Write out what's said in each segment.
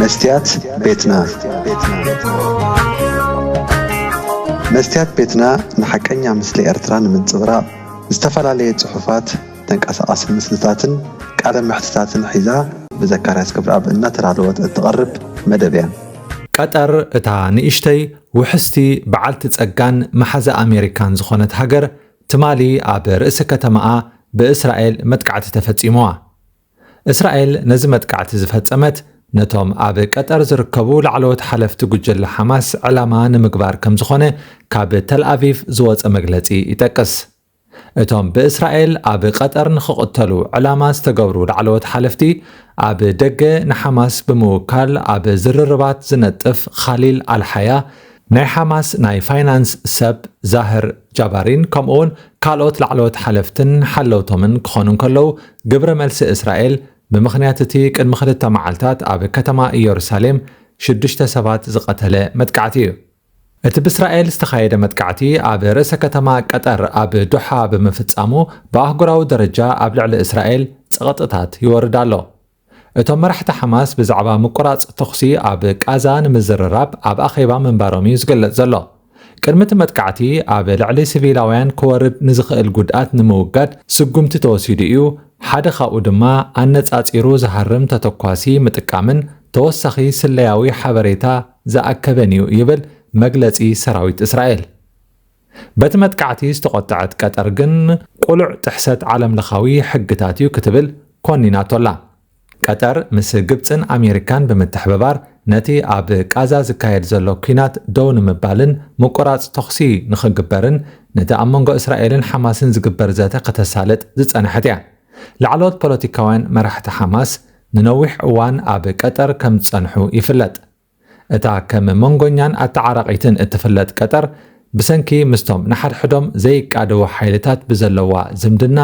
መስትያት ቤትና። መስትያት ቤትና ንሓቀኛ ምስሊ ኤርትራ ንምንጽብራቕ ዝተፈላለየ ጽሑፋት፣ ተንቀሳቓሲ ምስልታትን ቃለ መሕትታትን ሒዛ ብዘካርያስ ክብረኣብ እናተዳለወት እትቐርብ መደብ እያ። ቀጠር እታ ንእሽተይ ውሕስቲ በዓልቲ ጸጋን መሓዛ ኣሜሪካን ዝኾነት ሃገር ትማሊ ኣብ ርእሲ ከተማኣ ብእስራኤል መጥቃዕቲ ተፈጺምዋ። እስራኤል ነዚ መጥቃዕቲ ዝፈጸመት ነቶም ኣብ ቀጠር ዝርከቡ ላዕለዎት ሓለፍቲ ጉጅለ ሓማስ ዕላማ ንምግባር ከም ዝኾነ ካብ ተልኣቪቭ ዝወጸ መግለጺ ይጠቅስ። እቶም ብእስራኤል ኣብ ቀጠር ንኽቕተሉ ዕላማ ዝተገብሩ ላዕለዎት ሓለፍቲ ኣብ ደገ ንሓማስ ብምውካል ኣብ ዝርርባት ዝነጥፍ ኻሊል ኣልሓያ፣ ናይ ሓማስ ናይ ፋይናንስ ሰብ ዛህር ጃባሪን ከምኡውን ካልኦት ላዕለዎት ሓለፍትን ሓለውቶምን ክኾኑ እንከለዉ፣ ግብረ መልሲ እስራኤል ብምኽንያት እቲ ቅድሚ ክልተ መዓልታት ኣብ ከተማ ኢየሩሳሌም ሽዱሽተ ሰባት ዝቐተለ መጥቃዕቲ እዩ። እቲ ብእስራኤል ዝተኻየደ መጥቃዕቲ ኣብ ርእሰ ከተማ ቀጠር ኣብ ዶሓ ብምፍጻሙ ብኣህጉራዊ ደረጃ ኣብ ልዕሊ እስራኤል ጸቕጥታት ይወርድ ኣሎ። እቶም መራሕቲ ሓማስ ብዛዕባ ምቁራጽ ተኹሲ ኣብ ቃዛ ንምዝርራብ ኣብ ኣኼባ ምንባሮም እዩ ዝግለጽ ዘሎ። ቅድሚ እቲ መጥቃዕቲ ኣብ ልዕሊ ሲቪላውያን ክወርድ ንዝኽእል ጉድኣት ንምውጋድ ስጉምቲ ተወሲዱ እዩ፣ ሓደ ካብኡ ድማ ኣነጻጺሩ ዝሃርም ተተኳሲ ምጥቃምን ተወሳኺ ስለያዊ ሓበሬታ ዝኣከበን እዩ ይብል መግለጺ ሰራዊት እስራኤል። በቲ መጥቃዕቲ ዝተቖጥዐት ቀጠር ግን ቁሉዕ ጥሕሰት ዓለምለኻዊ ሕግታት እዩ ክትብል ኮኒናቶ ኣላ። ቀጠር ምስ ግብጽን ኣሜሪካን ብምትሕብባር ነቲ ኣብ ቃዛ ዝካየድ ዘሎ ኲናት ደው ንምባልን ምቁራጽ ተኹሲ ንኽግበርን ነቲ ኣብ መንጎ እስራኤልን ሓማስን ዝግበር ዘተ ከተሳልጥ ዝጸንሐት እያ። ላዕለዎት ፖለቲካውያን መራሕቲ ሓማስ ንነዊሕ እዋን ኣብ ቀጠር ከም ዝጸንሑ ይፍለጥ። እታ ከም መንጎኛን ኣተዓራቒትን እትፍለጥ ቀጠር ብሰንኪ ምስቶም ንሓድሕዶም ዘይቃደዉ ሓይልታት ብዘለዋ ዝምድና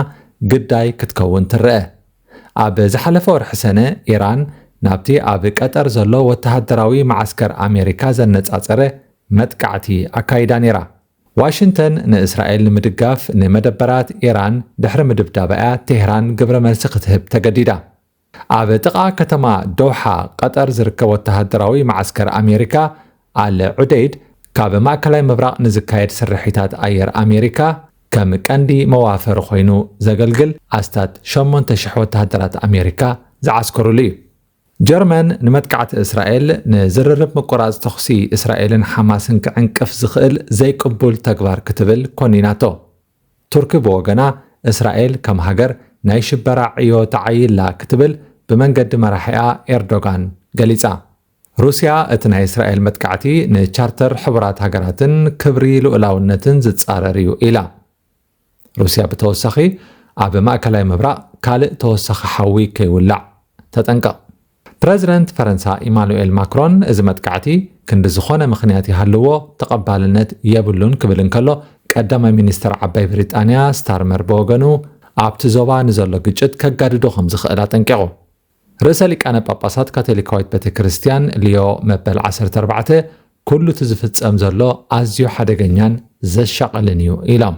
ግዳይ ክትከውን ትረአ። ኣብ ዝሓለፈ ወርሒ ሰነ ኢራን ናብቲ ኣብ ቀጠር ዘሎ ወተሃደራዊ መዓስከር ኣሜሪካ ዘነጻጸረ መጥቃዕቲ ኣካይዳ ነይራ። ዋሽንግተን ንእስራኤል ንምድጋፍ ንመደበራት ኢራን ድሕሪ ምድብዳባ እያ ቴህራን ግብረ መልሲ ክትህብ ተገዲዳ። ኣብ ጥቓ ከተማ ዶሓ ቀጠር ዝርከብ ወተሃደራዊ መዓስከር ኣሜሪካ ኣል ዑደይድ ካብ ማእከላይ ምብራቕ ንዝካየድ ስርሒታት ኣየር ኣሜሪካ ከም ቀንዲ መዋፈሪ ኮይኑ ዘገልግል ኣስታት ሸሞንተ ሽሕ ወተሃደራት ኣሜሪካ ዝዓስከሩሉ እዩ። ጀርመን ንመጥቃዕቲ እስራኤል ንዝርርብ ምቁራጽ ተኹሲ እስራኤልን ሓማስን ክዕንቅፍ ዝኽእል ዘይቅቡል ተግባር ክትብል ኮኒናቶ። ቱርኪ ብወገና እስራኤል ከም ሃገር ናይ ሽበራ ዕዮ ተዓይላ ክትብል ብመንገዲ መራሒኣ ኤርዶጋን ገሊጻ። ሩስያ እቲ ናይ እስራኤል መጥቃዕቲ ንቻርተር ሕቡራት ሃገራትን ክብሪ ልኡላውነትን ዝጻረር እዩ ኢላ። ሩስያ ብተወሳኺ ኣብ ማእከላይ ምብራቕ ካልእ ተወሳኺ ሓዊ ከይውላዕ ተጠንቀቕ። ፕረዚደንት ፈረንሳ ኢማኑኤል ማክሮን እዚ መጥቃዕቲ ክንዲ ዝኾነ ምኽንያት ይሃልዎ ተቐባልነት የብሉን ክብል እንከሎ፣ ቀዳማይ ሚኒስትር ዓባይ ብሪጣንያ ስታርመር ብወገኑ ኣብቲ ዞባ ንዘሎ ግጭት ከጋድዶ ከም ዝኽእል ኣጠንቂቑ። ርእሰ ሊቃነ ጳጳሳት ካቶሊካዊት ቤተ ክርስቲያን ሊዮ መበል ዓሰርተ ኣርባዕተ ኩሉ እቲ ዝፍጸም ዘሎ ኣዝዩ ሓደገኛን ዘሻቕልን እዩ ኢሎም።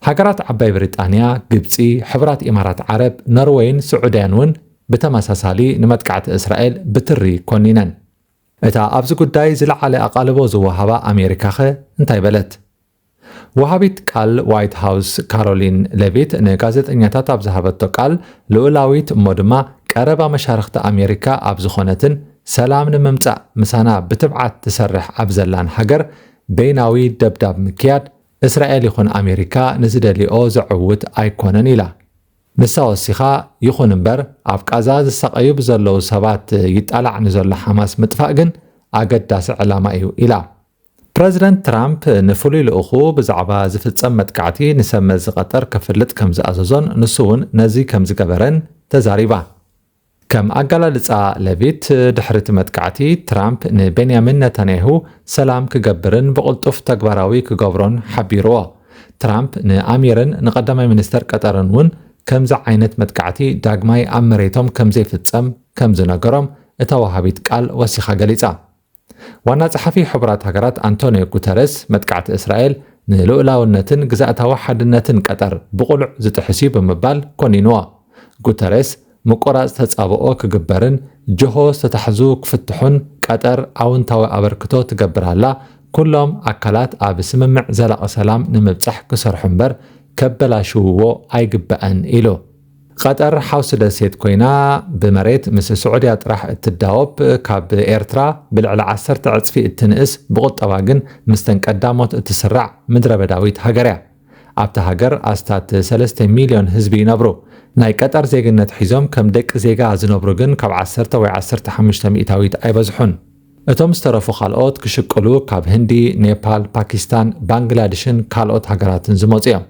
ሃገራት ዓባይ ብሪጣንያ፣ ግብጺ፣ ሕቡራት ኢማራት ዓረብ፣ ኖርወይን ስዑድያን እውን ብተመሳሳሊ ንመጥቃዕቲ እስራኤል ብትሪ ኮኒነን። እታ ኣብዚ ጉዳይ ዝለዓለ ኣቓልቦ ዝወሃባ ኣሜሪካኸ እንታይ በለት? ወሃቢት ቃል ዋይት ሃውስ ካሮሊን ሌቪት ንጋዜጠኛታት ኣብ ዝሃበቶ ቃል፣ ልኡላዊት እሞ ድማ ቀረባ መሻርኽቲ ኣሜሪካ ኣብ ዝኾነትን ሰላም ንምምጻእ ምሳና ብትብዓት ትሰርሕ ኣብ ዘላን ሃገር በይናዊ ደብዳብ ምክያድ እስራኤል ይኹን ኣሜሪካ ንዝደልይኦ ዘዕውት ኣይኮነን ኢላ። ንሳ ወሲኻ፣ ይኹን እምበር ኣብ ቃዛ ዝሳቐዩ ብዘለዉ ሰባት ይጣላዕ ንዘሎ ሓማስ ምጥፋእ ግን ኣገዳሲ ዕላማ እዩ ኢላ። ፕረዚደንት ትራምፕ ንፍሉይ ልኡኹ ብዛዕባ ዝፍጸም መጥቃዕቲ ንሰብ መዚ ቀጠር ከፍልጥ ከም ዝኣዘዞን ንሱ እውን ነዚ ከም ዝገበረን ተዛሪባ። ከም ኣገላልጻ ሌቪት፣ ድሕሪ እቲ መጥቃዕቲ ትራምፕ ንቤንያሚን ነታንያሁ ሰላም ክገብርን ብቕልጡፍ ተግባራዊ ክገብሮን ሓቢርዎ። ትራምፕ ንኣሚርን ንቐዳማይ ሚኒስተር ቀጠርን እውን ከምዚ ዓይነት መጥቃዕቲ ዳግማይ ኣብ መሬቶም ከም ዘይፍጸም ከም ዝነገሮም እታ ወሃቢት ቃል ወሲኻ ገሊጻ። ዋና ጸሓፊ ሕቡራት ሃገራት ኣንቶኒዮ ጉተረስ መጥቃዕቲ እስራኤል ንልኡላውነትን ግዝኣታዊ ሓድነትን ቀጠር ብቕሉዕ ዝጥሕስ እዩ ብምባል ኮኒንዎ። ጉተረስ ምቁራጽ ተጻብኦ ክግበርን ጅሆ ዝተታሕዙ ክፍትሑን ቀጠር ኣውንታዊ ኣበርክቶ ትገብር ኣላ። ኩሎም ኣካላት ኣብ ስምምዕ ዘላቒ ሰላም ንምብጻሕ ክሰርሑ እምበር ከበላሽውዎ ኣይግባእን ኢሉ። ቀጠር ሓውሲ ደሴት ኮይና ብመሬት ምስ ስዑድያ ጥራሕ እትዳወብ ካብ ኤርትራ ብልዕሊ ዓሰርተ ዕጽፊ እትንእስ ብቁጠባ ግን ምስተን ቀዳሞት እትስራዕ ምድረ በዳዊት ሃገር እያ። ኣብታ ሃገር ኣስታት ሰለስተ ሚልዮን ህዝቢ ይነብሩ። ናይ ቀጠር ዜግነት ሒዞም ከም ደቂ ዜጋ ዝነብሩ ግን ካብ ዓሰርተ ወይ ዓሰርተ ሓሙሽተ ሚእታዊት ኣይበዝሑን። እቶም ዝተረፉ ካልኦት ክሽቅሉ ካብ ህንዲ፣ ኔፓል፣ ፓኪስታን፣ ባንግላድሽን ካልኦት ሃገራትን ዝመፁ እዮም።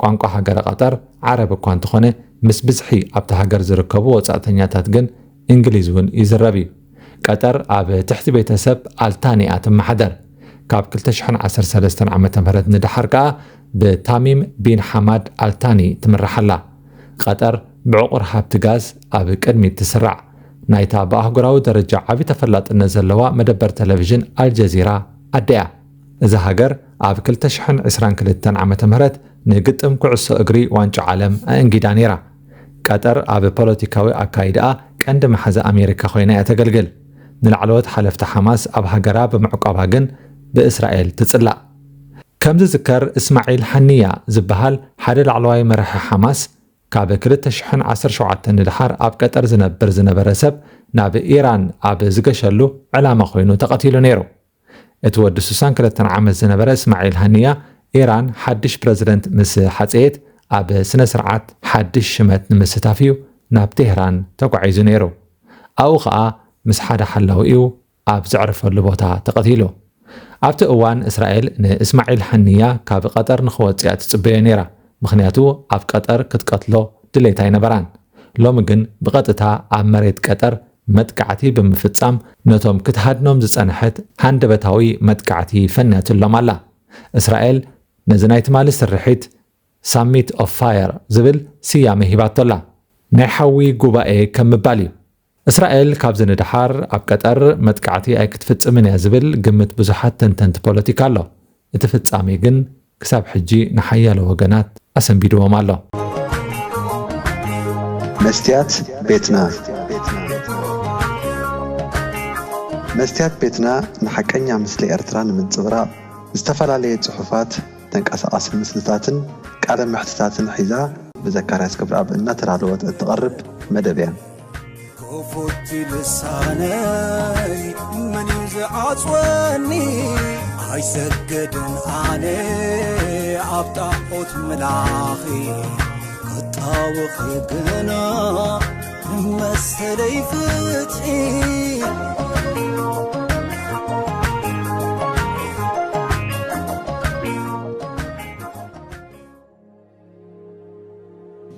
ቋንቋ ሃገረ ቀጠር ዓረብ እኳ እንተኾነ ምስ ብዝሒ ኣብቲ ሃገር ዝርከቡ ወፃእተኛታት ግን እንግሊዝ እውን ይዝረብ እዩ። ቀጠር ኣብ ትሕቲ ቤተሰብ ኣልታኒ እያ ትመሓደር። ካብ ክልተ ሽሕን ዓሰርተ ሰለስተን ዓመተ ምህረት ንደሓር ከኣ ብታሚም ቢን ሓማድ ኣልታኒ ትምራሕ ኣላ። ቀጠር ብዕቑር ሃብቲ ጋዝ ኣብ ቅድሚት ትስራዕ። ናይታ ብኣህጉራዊ ደረጃ ዓቢ ተፈላጥነት ዘለዋ መደበር ቴሌቪዥን ኣልጀዚራ ኣደ እያ። እዛ ሃገር ኣብ ክልተ ሽሕን ዕስራን ክልተን ዓመተ ምህረት ንግጥም ኩዕሶ እግሪ ዋንጫ ዓለም ኣእንጊዳ ነይራ። ቀጠር ኣብ ፖለቲካዊ ኣካይዳኣ ቀንዲ መሓዛ ኣሜሪካ ኮይና እያ ተገልግል። ንላዕለዎት ሓለፍቲ ሓማስ ኣብ ሃገራ ብምዕቋባ ግን ብእስራኤል ትጽላእ። ከም ዝዝከር እስማዒል ሓኒያ ዝበሃል ሓደ ላዕለዋይ መራሒ ሓማስ ካብ ክልተ ሽሕን ዓሰርተ ሸውዓተን ንድሓር ኣብ ቀጠር ዝነብር ዝነበረ ሰብ ናብ ኢራን ኣብ ዝገሸሉ ዕላማ ኮይኑ ተቐቲሉ ነይሩ። እቲ ወዲ ስሳን ክልተን ዓመት ዝነበረ እስማዒል ሃኒያ ኢራን ሓድሽ ፕረዚደንት ምስ ሓፀየት ኣብ ስነ ስርዓት ሓድሽ ሽመት ንምስታፍ እዩ ናብ ቴህራን ተጓዒዙ ነይሩ። ኣብኡ ኸኣ ምስ ሓደ ሓላዊ እዩ ኣብ ዘዕረፈሉ ቦታ ተቐቲሉ። ኣብቲ እዋን እስራኤል ንእስማዒል ሃኒያ ካብ ቀጠር ንኽወፅእ እያ ትፅበዮ ነይራ፣ ምኽንያቱ ኣብ ቀጠር ክትቀትሎ ድሌት ኣይነበራን። ሎሚ ግን ብቐጥታ ኣብ መሬት ቀጠር መጥቃዕቲ ብምፍጻም ነቶም ክትሃድኖም ዝጸንሐት ሃንደበታዊ መጥቃዕቲ ፈንያትሎም ኣላ። እስራኤል ነዚ ናይ ትማሊ ስርሒት ሳሚት ኦፍ ፋየር ዝብል ስያመ ሂባቶ ኣላ። ናይ ሓዊ ጉባኤ ከም ምባል እዩ። እስራኤል ካብዚ ንደሓር ኣብ ቀጠር መጥቃዕቲ ኣይክትፍጽምን እያ ዝብል ግምት ብዙሓት ተንተንቲ ፖለቲካ ኣሎ። እቲ ፍጻሜ ግን ክሳብ ሕጂ ንሓያሎ ወገናት ኣሰንቢድዎም ኣሎ። መስትያት ቤትና። መስትያት ቤትና ንሓቀኛ ምስሊ ኤርትራ ንምንጽብራቕ ዝተፈላለየ ጽሑፋት፣ ተንቀሳቓሲ ምስልታትን ቃለ መሕትታትን ሒዛ ብዘካርያስ ገብረኣብ እናተዳለወት እትቐርብ መደብ እያ። ክፉት ልሳነይ መን እዩ ዝዓጽወኒ? ኣይሰግድን ኣነ ኣብ ጣዖት ምላኺ፣ ክጣወኺ ግና መሰለይ ፍትሒ።